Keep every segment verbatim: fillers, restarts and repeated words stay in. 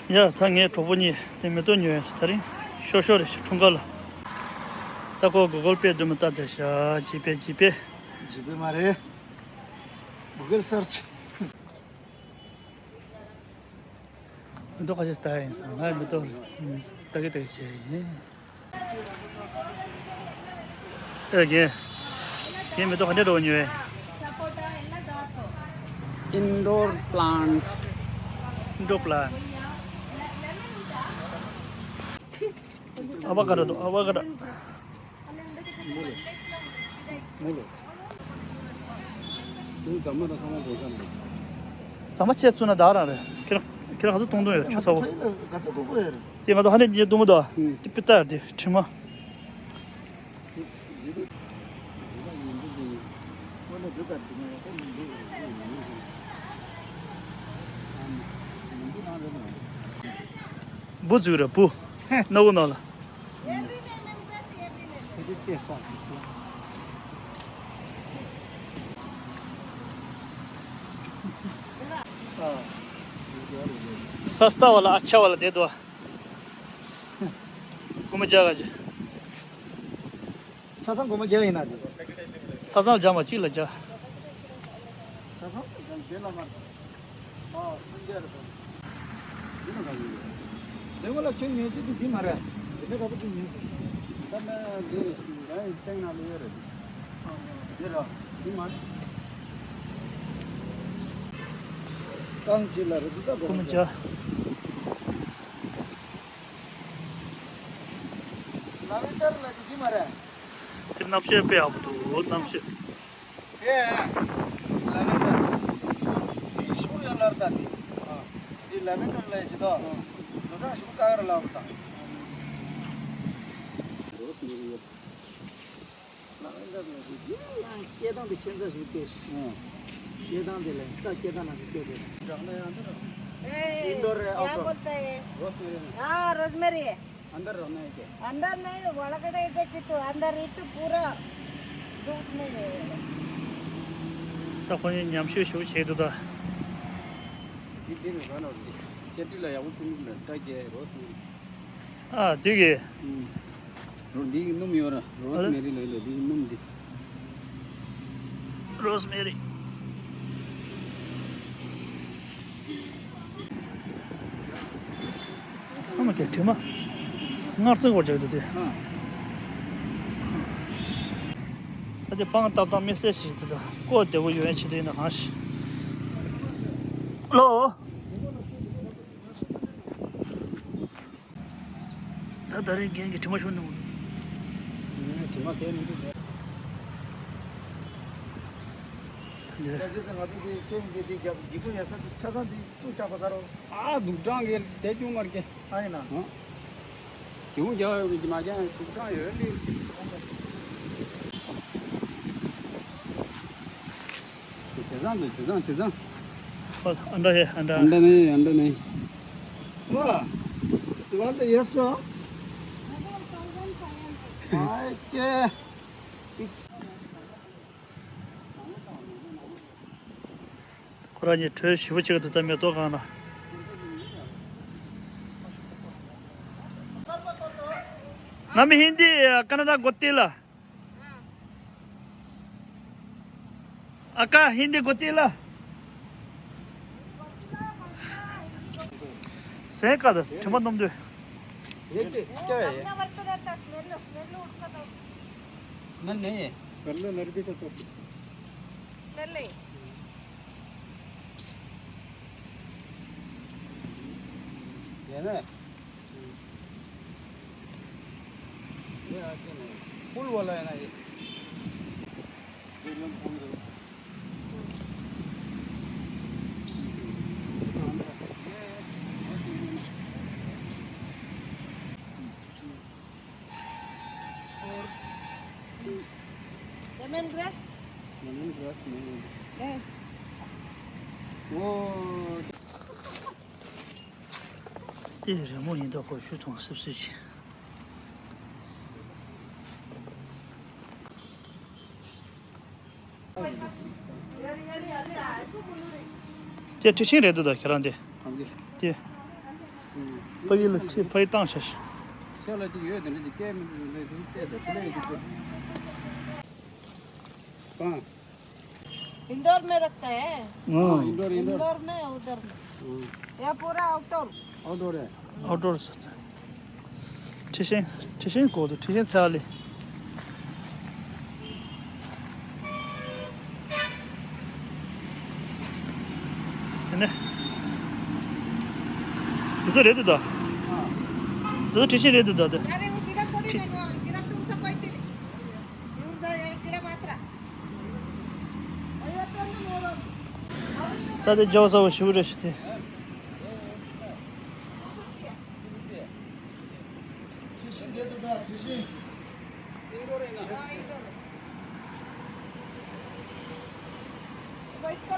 ཡ། ད་ངའི་གྲོགས་པོ་གཉིས་དེ་མེ་ཏོག་ཉོ་ཡ་ཟེར། ད་རིང་ཤོར་ཤོར་རེད་ཤག་འཁྲུངས་སྐར་ལ། ད་ཁོ་གུ་གལ་པེ་བསྡུ་མི་ལྟ་བསྡད་ཤག་ཇི་པེ་ཇི་པེ། ཇི་པེ་མ་རེད། གུ་གལ་སར་ཆི། མེ་ཏོག་ཁ་ཤས་ལྟ་ཡིན་ཟེར། ང་མེ་ཏོག་ལྟ་གི་ལྟ་གི་བྱས་ཡིན། ཨེ་རྒན། ངས་མེ་ཏོག་ག་འདྲ་འདྲ་བོ་ཉོས། Indoor plant. Indoor plant. ཨ་བ་ཀ་ཌོ་དང་། ཨ་བ་ཀ་ཌོ། ཟ་མ་ཆས་བཙུགས་ན་བདག་རང་རེད། ཁྱེད་རང་ཁྱེད་རང་ག་ཚོད་གཏོང་གཏོང་ཡོད། ཆུ་ཚ་བོ། དེ་ང་ཚོ་ཧ་ལས་ཉེ་གཏོང་གི་འདུག་དེ་པི་ཏར་དེ་དྲི་མ། འབུ་འཛུགས་རེད། འབུ། སྣ་བུག་ནང་ལ། ས་སྟ་བ་ལ་ཨ་ཆ་བ་ལ་བསྡད་འདུག་སྐུ་མི་རྒྱ་ག་ཅི། ཆ་ཚང་སྒོར་མོ་བརྒྱ་ཡིན་ན་དེ། ཆ་ཚང་སྦྱར་མ་གཅིག་ལ་བརྒྱ། ཆ་ཚང་སྦྱར་བརྒྱ་ལ་མར། ཨ་སུམ་བརྒྱ་རེད་དོ། འདི་ནི་ག་ཡིན། འདི་ངོ་ལ་ཁྱོད་ཉོས་རྒྱུ་དེ་འདི་མ་རེད། འདི་ནི་ག་པུ་ཅིག་ཉོས་སོང་། ད་ནི་འདི་རེད། ང་ཡི་སྟེང་ན་ལོས་ཡོད་རེད། འདི་ར། འདི་མ་རེད། རྐང་གཅིག་ལ་རེད། འདི་ད་སྒོར་མོ་བརྒྱ། ལ་ཝེན་ཌར་ལ་དེ་ཅི་མ་རེད། དེ་རྣམ་ཤེས་དཔེ་ཡག་པོ་འདུག་རྣམ་ཤེས། དེ་ལ་ཝེན་ཌར། དེ་ཤོར་ཡོད་ལར་ད་དེ། དེ་ལ་ཝེན་ཌར་ལ་ཇི་ལྟར། དུ་གྲང་ཞིག་དཀའ་ཡོད་ལ་ད། ལ་ཝེན་ཌར་ལ་དེ་ཡང་སྐད་གདངས་དེ་ཁྱད་མཚར་ཞིག་སྐད། སྐད་གདངས་དེ་ལས་རྩ་སྐད་གདངས་ནང་གི་སྐད་དེ། रखना है अंदर। ए, इंडोर है, क्या आउटडोर। बोलता है? रोजमेरी। हाँ, रोजमेरी। अंदर रखना है क्या? अंदर नहीं, ಒಳಗಡೆ ಇಡಬೇಕಿತ್ತು, अंदर ಇಟ್ಟು पूरा धूप में। ད་ཁོ་ནི་ཉམས་ཞིབ་ཞིབ་བྱེད་འདུག་ད། འདི་འདི་ནི་ག་ནོར་འདི་སེ་ཏི་ལ་ཡག་པོ་ཐུག་འདུག་ད་རྒྱལ་རོ་ཐུག་ཨ་དེ་གི། ཨུམ། རོ་འདི་གི་སྣུམ་ཡོད་ར། རོ་སི་མེ་རི་ལ་ཡོད་ལ་འདི་གི་སྣུམ་འདི། རོ་སི་མེ་རི། ཨ་མ་ཀྱེ་དྲི་མ། སྔར་ཚེ་སྐོར་བྱ་གི་འདུག་དེ། ད་དེ་པང་ཏག་ཏག་མི་སེ་ཞིག་དེ་ད་ཀོ་བདེ་བོ་ཡོད་ཡ་ཆེ་དེ་ཡིན་ན་གང་ཞིག་ལོ། ད་ད་རེས་རྒན་གྱིས་དྲི་མ་ཤོར་འདུག་ངས་དྲི་མ་གས་མི་འདུག་ངས། ད་འདི། ད་ཅི་ཚེ་ང་ཚོ་འདི་སྐད་འདི་འདི་རྒྱབ་འདི་ཀུན་ཡ་ས་འདི་ཆ་ཚང་འདི་སུ་ཆགས་པ་ས་རོ། ཨ་དུག་སྦྲང་གི་དེ་ཅུང་མར་གྱི། ཨ་ཡིན་ན། ཨ། ཅུང་རྒྱག་ཡོད་མི་གྱི་མ་རྒྱག་ཡང་དུག་སྦྲང་ཡོད་ལི། བྱས་ཙང་དུ་བྱས་ཙང་བྱས་ཙང་། ཨ་འདྲ་ཡེ་ཨ་འདྲ། ཨ་འདྲ་ནི་ཨ་འདྲ་ནི། What? You want the yes, no? ཕ་གི། ཁོ་རང་གཉིས་གྲོས་ཞིབ་པོ་བྱེད་ཀྱི་འདུག་ད་མེ་ཏོག་སྒང་ལ། ན་མི་ཧིན་དི་ཀ་ན་ད་གོ་ཏི་ལ། ཨ་ཀ་ཧིན་དི་གོ་ཏི་ལ། སེ་ཀ་ད་དྲི་མ་སྣོམ་དུས། ये क्या क्या है ये? अपना वर्क रहता है, स्मेल, स्मेल उठता था। नहीं नहीं। कर लो, नरबी का तो। स्मेल नहीं। ये ना। ये आके नहीं। फुल वाला है ना ये। ये लोग फुल। और लेमन ग्रास। लेमन ग्रास नहीं है। वो དེ་རི་མོ་ཡིན་ད་ཁོ་ཤུ་ཐོང་སིབ་སིབ་བྱས། དེ་ཁྲི་ཤིང་རེད་འདུག་ད་ཁྱེད་རང་དེ། དེ། ཕ་གི་ལ་ཁྲིད་ཕ་གི་བཏང་ཤག་ཤག་ཤག་ལ་ཅིག་ཡོད་དེ་འདྲ་ཅིག་སྐད་མི་འདུག་ལས་དེ་སྐད་ཆ་ཆེ་ལས་ཡོད་དེ། इंडोर में रखता है। हाँ। Indoor, indoor. इंडोर में, उधर में। हाँ। या पूरा आउटडोर। आउटडोर है। आउटडोर से। ཁྲི་ཤིང་། ཁྲི་ཤིང་གོ་དུ་ཁྲི་ཤིང་ཚལ་ལི། ཨ་ནི། འདི་ཚོ་རེད་འདུག་ད། འདི་ཚོ་ཁྲི་ཤིང་རེད་འདུག་ད་དེ། अरे वो कीड़ा थोड़ी ཁྲི- ना, वो कीड़ा तुम सबको इतने। दूर जा यार, कीड़ा मात्रा। अरे वो तो अंदर मोरो। ད་དེ་རྒྱ་བཟའ་བ་ཞུ་རེ་ཞུ་དེ།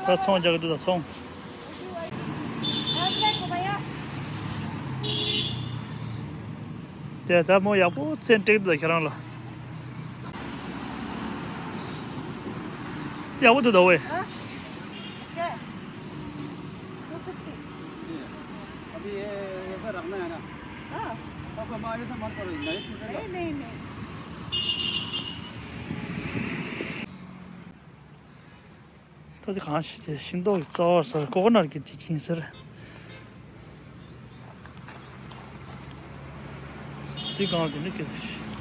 ད་ཚོང་རྒྱག་གི་འདུག་ད་ཚོང་། དེ་ད་མོ་ཡག་པོ་ཚན་སྤྲེགས་འདུག་ད་ཁྱེད་རང་ལ། ཡག་པོ་འདུག་ད་ཝེ། क्या? Two fifty. अभी ये ऐसा रखना है ना? हाँ। आपको हमारे से मत करो, नहीं टूटेगा। नहीं, नहीं, नहीं। ད་དེ་གང་ཞིག་དེ་ཤིང་ཏོག་གི་རྩ་བ་ཟེར་ཀོ་ཀོ་ནཊ་གི་དེ་ཅིང་ཟེར། དེ་གང་དེ་འདྲ་སྐད་ཆ་ཞིག་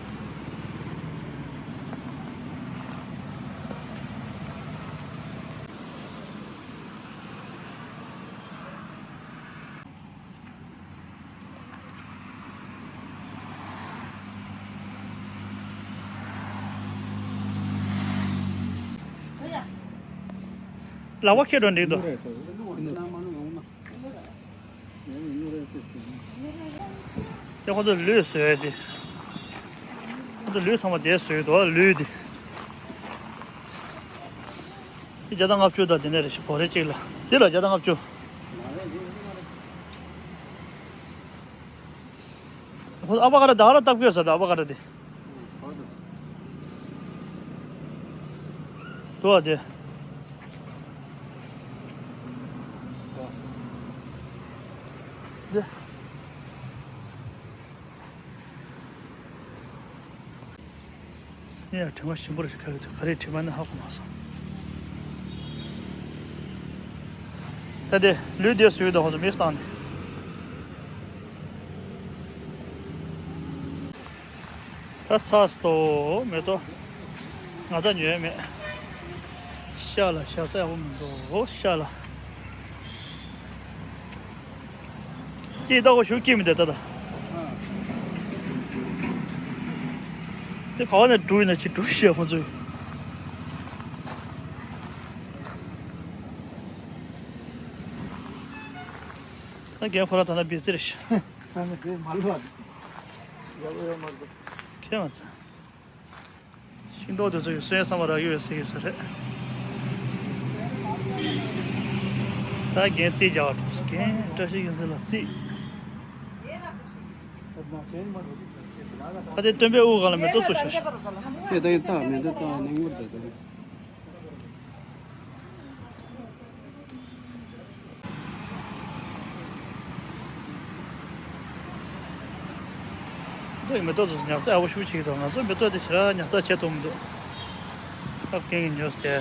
ལག་པ་ཁྱེར་འགྲོ་འགྲིག་འདུག་དེ་ཁོ་ཚོ་ལུད་བཟོས་ཏེ། ཁོ་ཚོ་ལུད་ཚང་མ་དེ་བཟོས་འདུག་ལུད་དེ། དེ་བརྒྱ་དང་ལྔ་བཅུ་དང་དེ་ནས་རེ་ཞིག་གོ་རེ་གཅིག་ལ། འདི་ལ་བརྒྱ་དང་ལྔ་བཅུ། ཁོ་ཨ་བ་ཀ་ར་ད་ག་ར་བཏབ་དགོས་ཟེར་ད་ཨ་བ་ཀ་ར་དེ། དུ་བ་དེ། དེ། ངས་ཡང་དྲི་མ་ཞིམ་པོ་རེ་ཞིག་ག་གི་ག་རེ་དྲི་མ་ནི་ཧ་གོ་མ་སོང་། ད་དེ་ལུས་དེ་སུས་ད་ཧོ་ཚོ་མིས་བཏང་ནས། ད་ཚ་སྟོ་མེ་ཏོག་ང་ད་ཉོས་མེད། ཤ་ལ་ཤ་ས་ཡག་པོ་མི་འདུག་ཤ་ལ། ཅི་ལྟ་གོ་ཞུ་ཀི་མི་འདི་ལྟ་ད། དེ་ག་བ་ནས་འགྲོ་ཡིན་ན་ཅི་འགྲོ་ཤེས་ཁོང་ཚོས། ད་རྒན་ཁོ་རང་ད་ན་བི་ཙི་རེ་ཤ། ད་ནི་དེ་མ་ལོ་ཨ་ཡག་པོ་ཡོད་མ་རེད། ཁྱེད་མ་ཚད། ཤིང་ཏོག་དེ་ཚོ་ཡི་སོན་བསམ་པ་རག་ཡོད་ཟེར་གྱི་ས་རེད། ད་རྒན་རྩིས་རྒྱག་པ་འགྲོ་ཟེར་རྒན་བཀྲ་ཤིས་རྒྱལ་མཚན་ལ་རྩིས། ད་དེ་སྟོན་པའི་དབུ་སྒང་ལ་མེ་ཏོག་བཙུགས་ཤག་ཤག་ད་ཡིན་ད་མེ་ཏོག་ད་ནིང་མོར་ད་ད། འདི་མེ་ཏོག་ཚོ་ཉར་ཚགས་ཡག་པོ་ཞིག་བྱེད་ཀྱི་འདུག་ང་ཚོ་མེ་ཏོག་དེ་ཞེ་དྲག་ཉར་ཚགས་བྱེད་ཐུབ་མི་འདུག་ཨ་རྒན་གྱིས་ཉོས་ཏེ།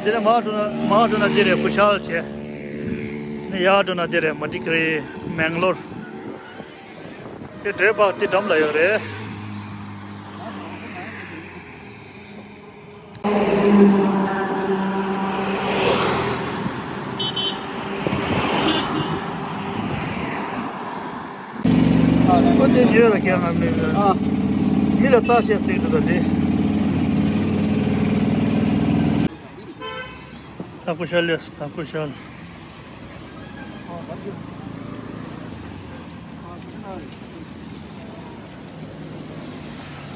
དེ་ནས་མར་འགྲོ་ན་མར་འགྲོ་ན་འདི་རེད་ཀུ་ཤལ་བྱས། ནས་ཡར་འགྲོ་ན་འདི་རེད་མ་ཏི་ཀ་རི་མེང་ལོར། དེ་འདྲའི་པགས་དེ་འགྲམ་ལ་ཡོད་རེད། ཨ་ནི་ཁོ་དེ་ཡོད་ལ་ཁྱེད་ང་མི་ཨ། མི་ལ་རྩ་བཤད་ཚིག་འདུག་ད་དེ། ད་ཀུ་ཤལ་ལས་ད་ཀུ་ཤལ།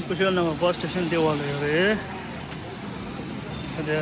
ཀུ་ཤལ་ནང་གི་བཱས་སི་ཊེ་ཤན་དེ་བ་ལ་ཡོད་རེད། དེ།